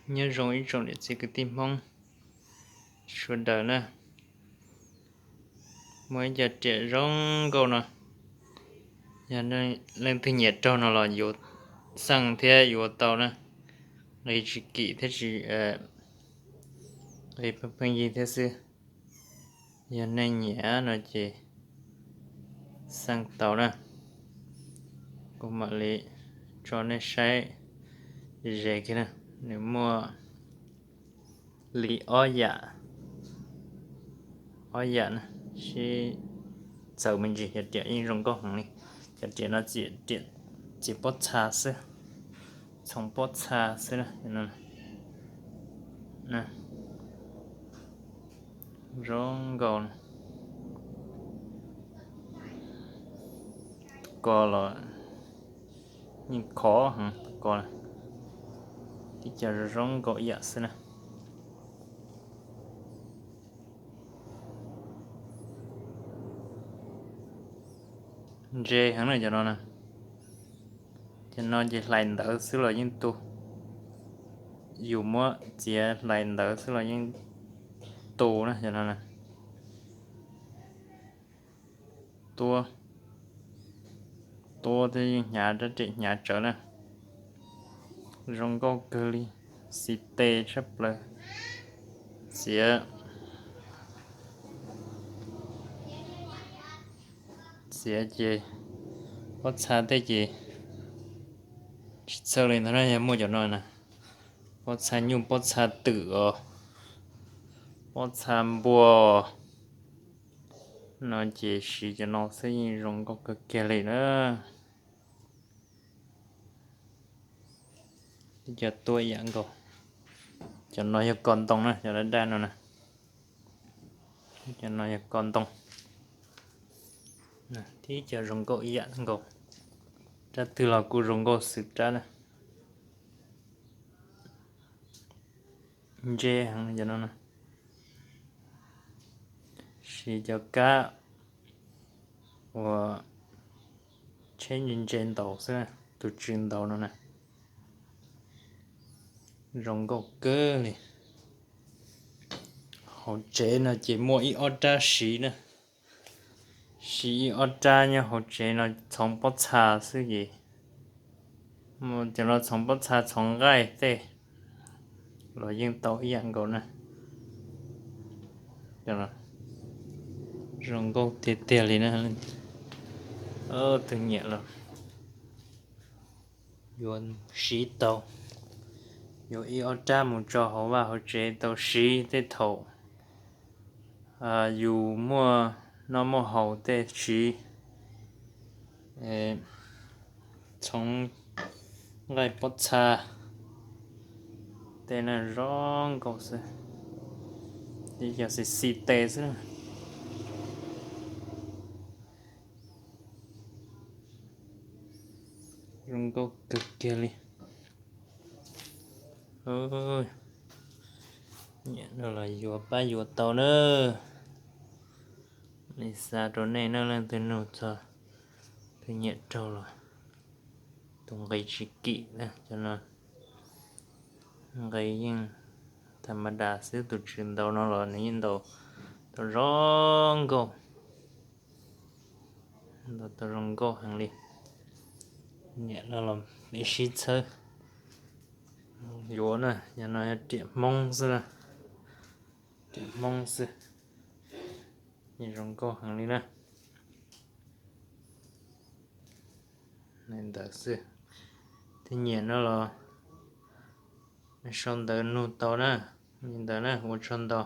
Nyob zoo ib tsoom niam txiv kwv tij Hmoob sawv daws na, muaj ib co riam zoo nkauj no, yog leej twg nyiam raug no los yuav xaj thiab yuav tau na, nqi tsis kim thiab tsis, nqi pheej pheej yig thiab xwb. Yog nej nyiam no ces xaj tau na, kuv mam li tso nej saib ze kiag na. Nws muaj li ob yam, ob yam na, sib txawv me ntsis, cov riam yeej zoo nkauj heev li. Cov riam no txiav pob txha xwb, txhoov pob txha xwb na. Zoo nkauj, tus ko los yeej khov heev, tus ko tib co zoo nkauj ib yam xwb na. Ntse heev na cov no na. Cov no ces hlais ntawv xwb los yeej tu, yus muab txiav hlais ntawv xwb los yeej tu na cov no na. Tua, tua thiab yeej hnyav, rab riam hnyav tsawv na. Zoo nkauj kawg li, xis tes tshaj plaws. Txiav, txiav ces pob txha tej ces tsis txhawj li ntag na, yog muaj cov no na. Pob txha nyuj, pob txa twm os, pob txha npua no ces siv cov no xwb yeej zoo nkauj kawg kiag li na. Cov tuaj ib yam nkaus. Cov no yog ko ntoo na, cov daj daj no na. Cov no yog ko ntoo. Tib cov zoo nkauj ib yam nkaus. Rab twg los kuj zoo nkauj xwm rab na. Ntse heev cov no na. Siv cov kab uas tsheb ntse ntse ntaus xwb, tus tswv ntaus no na. Zoo nkauj kawg li. Hauv tsev no ces muaj ib ob rab siv na. Siv ib ob rab nyob hauv tsev no txhoov pob txha xwb ces, cov no txhoov pob txha txhoov nqaij tej los yeej tau ib yam nkaus na. Zoo nkauj tiag tiag li na. Tus nyiam los yuav siv tau, yuav ib ob rab mus tso hauv vaj hauv tsev tau siv tej thaum yus muaj noj muaj haus tej siv txhoov nqaij pob txha tej na, zoo nkauj xwb. Ces yog xis xis tes xwb. Zoo nkauj kawg kiag li. Nyiam no los yuav pab yuav tau na. Li xa rau nej na, leej twg nug txog, twg nyiam raug los, tus nqi tsis kim na, cov no nqi yeej tha ma das xwb, tus tswv ntaus no los nws yeej ntaus tau zoo nkauj, ntaus tau zoo nkauj heev li. Nyiam no los peb sib txhawb yuav na, yog no yog riam Hmoob xwb na, riam Hmoob xwb, zoo nkauj heev li na. Ntawd xwb, twg nyiam no los sau ntawv nug tau na. Li ntawd na, ua tsaug ntau.